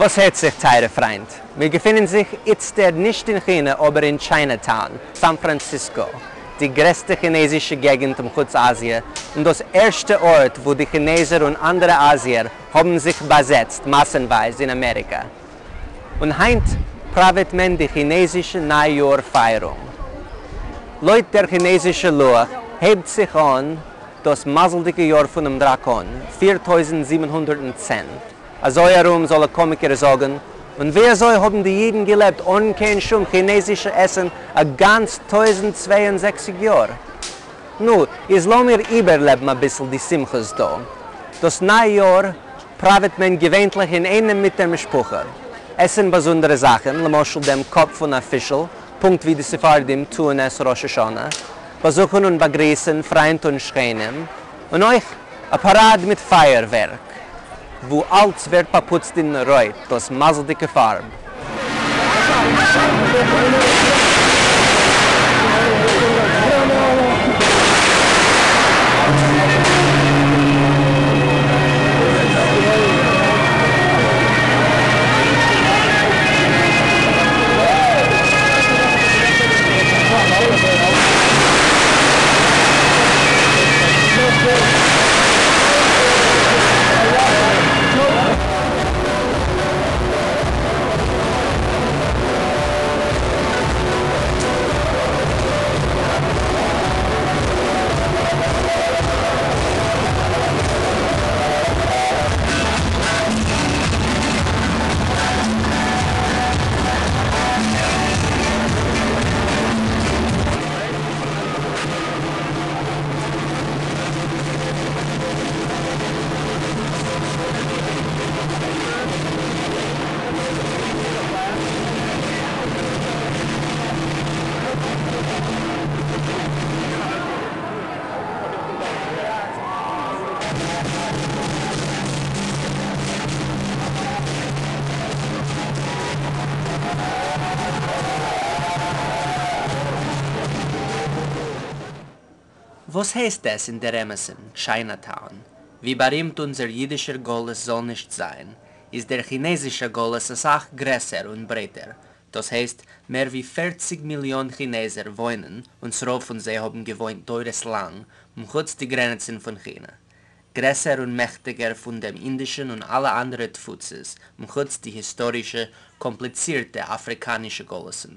וואס הערט זיך טייערע פריינט? מיר געפינען זיך איצטער נישט אין כינע אבער אין טשיינע טאון, סאן פראנציסקא, די גרעסטע כינעזישע געגנט מחוץ אזיע און דאס ערשטע ארט וואו די כינעזער און אנדערע אזיער האבן זיך באזעצט מאסנווייז אין אמעריקע. און היינט פראוועט מען די כינעזישע ניי יאר פייערונג. לויט דער כינעזישע לוח הייבט זיך אן דאס מזל'דיגע יאר פונעם דראקאן, 4710. אזוי ארום זאל א קאמיקער זאגן, און ווי אזוי האבן די אידן געלעבט אן קיין שום כינעזישע עסן א גאנץ 1062 יאר? נו, איז לאמיר איבערלעבן אביסל די שמחות דא. דאס ניי יאר פראוועט מען געווענטליך אינאיינעם מיט דער משפחה. עסן באזונדערע זאכן, למשל דעם קאפ פון א פישל, פונקט ווי די ספרדים טוען עס ראש השנה, באזוכן און באגריסן פריינט און שכנים, און אויך א פאראד מיט פייערווערק, וואו אלץ ווערט באפוצט אין רויט, דאס מזל'דיגע פארב. וואס הייסט עס אין דער אמת'ן, טשיינע טאון? ווי בארימט אונזער אידישער גלות זאל נישט זיין, איז דער כינעזישער גלות אסאך גרעסער און ברייטער. דאס הייסט, מער ווי 40 מיליאן כינעזער וואוינען, און ס'רוב פון זיי האבן געוואוינט דורות לאנג, מחוץ די גרעניצן פון כינע. גרעסער און מעכטיגער פון דעם אינדישן און אלע אנדערע תפוצות, מחוץ די היסטארישע, קאמפליצירטע אפריקאנישע גלות'ן.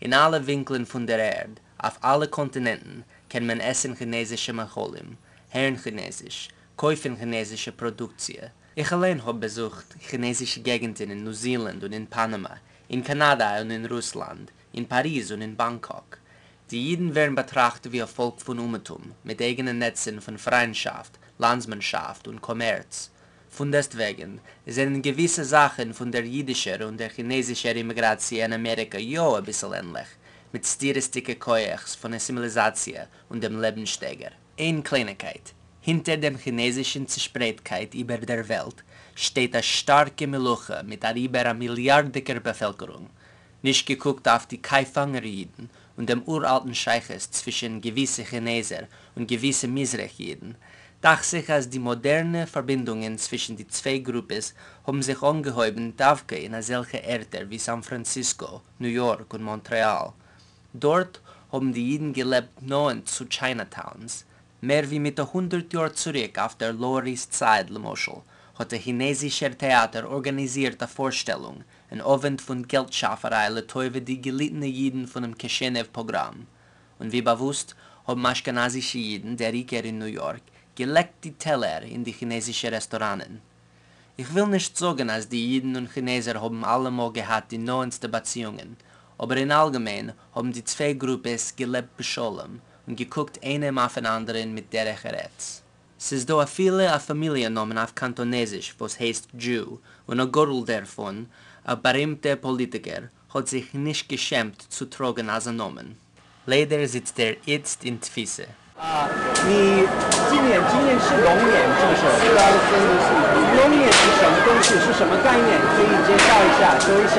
אין אלע ווינקלען פון דער ערד, אויף אלע קאנטינענטן, קען מען עסן כינעזישע מאכלים, הערן כינעזיש, קויפן כינעזישע פראדוקציע. איך אליין האב באזוכט כינעזישע געגנטן אין ניו זילאנד און אין פאנאמא, אין קאנאדא און אין רוסלאנד, אין פאריז און אין באנקאק. די אידן ווערן באטראכט ווי א פאלק פון אומעטום, מיט אייגענע נעצן פון פריינטשאפט, לאנדסמאנשאפט און קאמערץ. פונדעסטוועגן, זענען געוויסע זאכן פון דער אידישער און דער כינעזישער אימיגראציע אין אמעריקע יא אביסל ענליך, מיט סתירות'דיגע כוחות פון אסימיליזאציע און דעם לעבנסשטייגער. איין קלייניגקייט, הינטער דעם כינעזישן צעשפרייטקייט איבער דער וועלט, שטייט א שטארקע מלוכה מיט אריבער א מיליארדיגער באפעלקערונג. נישט געקוקט אויף די קייפאנגער אידן און דעם אוראלטן שייכות צווישן געוויסע כינעזער און געוויסע מזרח אידן, דאכט זיך אז די מאדערנע פארבינדונגען צווישן די צוויי גרופעס האבן זיך אנגעהויבן דווקא אין אזעלכע ערטער ווי סאן פראנציסקא, ניו יארק און מאנטרעאל. דארט האבן די אידן געלעבט נאענט צו טשיינע טאונס. מער ווי מיט א הונדערט יאר צוריק אויף דער לאוער איסט סייד, למשל, האט א כינעזישער טעאטער ארגאניזירט א פארשטעלונג, אן אווענט פון געלט-שאפעריי לטובת די געליטענע אידן פונעם קעשענעוו פאגראם. און ווי באוואוסט האבן אשכנזישע אידן, דער עיקר אין ניו יארק, געלעקט די טעלער אין די כינעזישע רעסטוראנען. איך וויל נישט זאגן אז די אידן און כינעזער האבן אלעמאל געהאט די נאענטסטע באציאונגען, אבער אין אלגעמיין האבן די צוויי גרופעס געלעבט בשלום און געקוקט איינעם אויפן אנדערן מיט דרך ארץ. ס'איז דא אפילו א פאמיליע נאמען אויף קאנטאנעזיש וואס הייסט דזשו, און א גדול דערפון, א בארימטער פאליטיקער, האט זיך נישט געשעמט צו טראגן אזא נאמען. ליידער זיצט ער איצט אין תפיסה. 啊，你今年是龙年是不是？是啊，真的是。龙年是什么东西？是什么概念？可以介绍一下，说一下。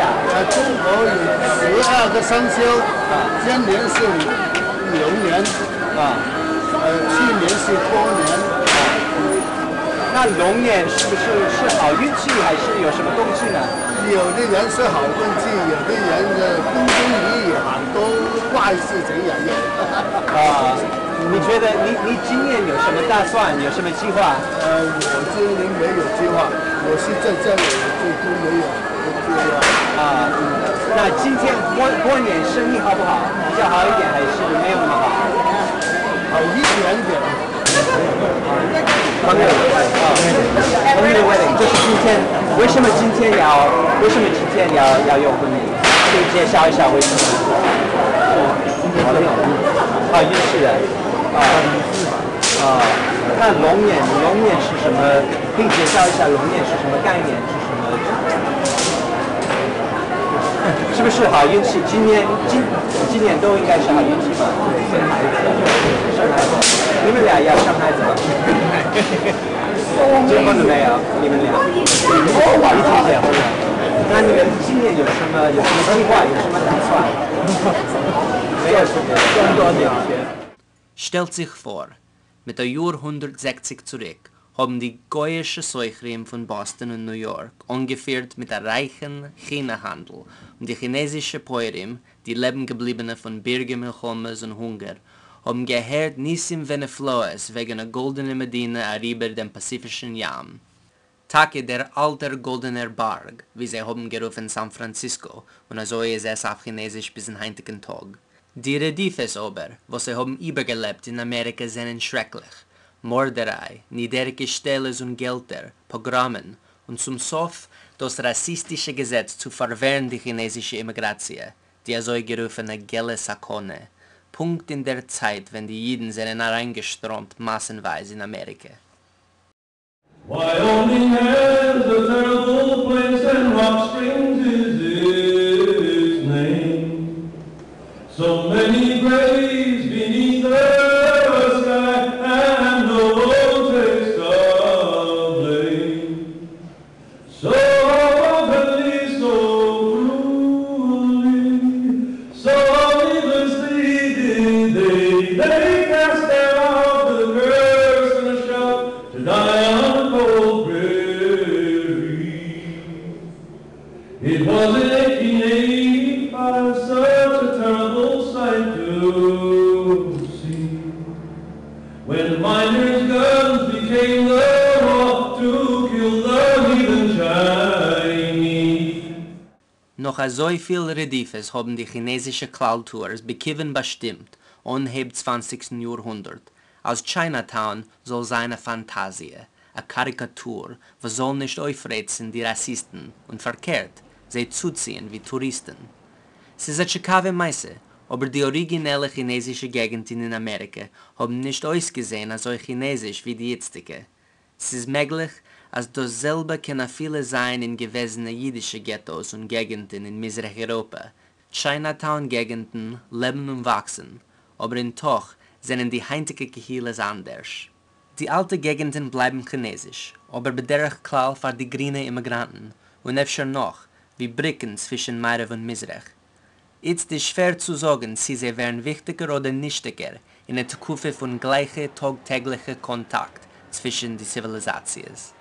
中国有12个生肖，今年是牛年，去年是兔年。那龙年是不是是好运气，还是有什么东西呢？有的人是好运气，有的人是风风雨雨，很多坏事情也有。啊，你觉得你今年有什么打算？有什么计划？我今年没有计划，我是在这里最多没有计划。啊，那今天过过年生意好不好？比较好一点还是没有那么好？好一点点。朋友啊，朋友的 wedding 就是今天，为什么今天要有婚礼？可以介绍一下为什么？好运气的，啊啊，那龙年，龙年是什么？可以介绍一下龙年是什么概念？是什么？是不是好运气？今年都应该是好运气吧？生孩子，生孩子，你们俩要生孩子吗？结婚了没有？你们俩？已经结婚了。那你们今年有什么计划？有什么打算？没有什么，赚多点钱。 שטעלט זיך פֿאָר, מיט אַ יאָר 160 צוריק האָבן די גוייִשע סוחרים פֿון באָסטאָן און ניו-יאָרק אָנגעפֿירט מיט אַ רײַכן כינע-האַנדל, און די כינעזישע פּויערים, די לעבן-געבליבענע פֿון בירגער-מלחמות און הונגער, האָבן געהערט ניסים־ונפֿלאות וועגן אַ גאָלדענער מדינה אַריבער דעם פּאַסיפֿישן ים. טאַקע דער אַלטער גאָלדענער באַרג, ווי זיי האָבן גערופֿן סאַן-פֿראַנציסקאָ, און אַזוי איז עס אויף כינעזיש ביזן הײַנטיקן טאָג. די רדיפֿות אָבער, וואָס זיי האָבן איבערגעלעבט אין אַמעריקע זענען שרעקלעך. מאָרדערײַ, נידעריקע שטעלעס און געלטער, פּאָגראָמען, און צום סוף דאָס ראַסיסטישע געזעץ צו פֿאַרווערן די כינעזישע אימיגראַציע, די אַזוי גערופֿענע געלע סכּנה, פּונקט אין דער צײַט ווען די ייִדן זענען אַרײַנגעשטראָמט מאַסנווײַז אין אַמעריקע. Wyoming has a terrible place and Rock Springs is its name. So many graves beneath the sky and no one takes the blame. So ugly, so cruelly, so needlessly did they cast out with a curse and a shout to die on the cold prairie. It was in 1885, such a terrible sight to see, when miners' guns became the law to kill the heathen Chinese. נאָך אַזוי פֿיל רדיפֿות האָבן די כינעזישע כּלל-טוערס בכּיוון באַשטימט, אָנהייב 20סטן יאָרהונדערט, אַז טשיינע-טאַון זאָל זײַן אַ פֿאַנטאַזיע, אַ קאַריקאַטור, וואָס זאָל נישט אויפֿרייצן די ראַסיסטן און פֿאַרקערט, זיי צוציִען ווי טוריסטן. ס'איז אַ טשיקאַווע מעשׂה, אָבער די אָריגינעלע כינעזישע געגנטן אין אַמעריקע האָבן נישט אויסגעזען אַזוי כינעזיש ווי די איצטיקע. ס'איז מעגלעך, אַז דאָס זעלבע קען אַפֿילו זײַן אין געוועזענע ייִדישע געטאָס און געגנטן אין מיזרח-אייראָפּע. טשיינע-טאַון געגנטן לעבן און וואַקסן, אָבער אין תּוך זענען די הײַנטיקע קהילות אַנדערש. די אַלטע געגנטן בלײַבן כינעזיש, אָבער בדרך־כּלל פֿאַר די גרינע אימיגראַנטן, און אפֿשר נאָך, ווי בריקן צווישן מערבֿ און מיזרח. איצט איז שווער צו זאָגן, צי זיי ווערן וויכטיקער אָדער נישטיקער אין אַ תּקופֿה פֿון גלײַכע טאָג־טעגלעכע קאָנטאַקט צווישן די ציוויליזאַציעס.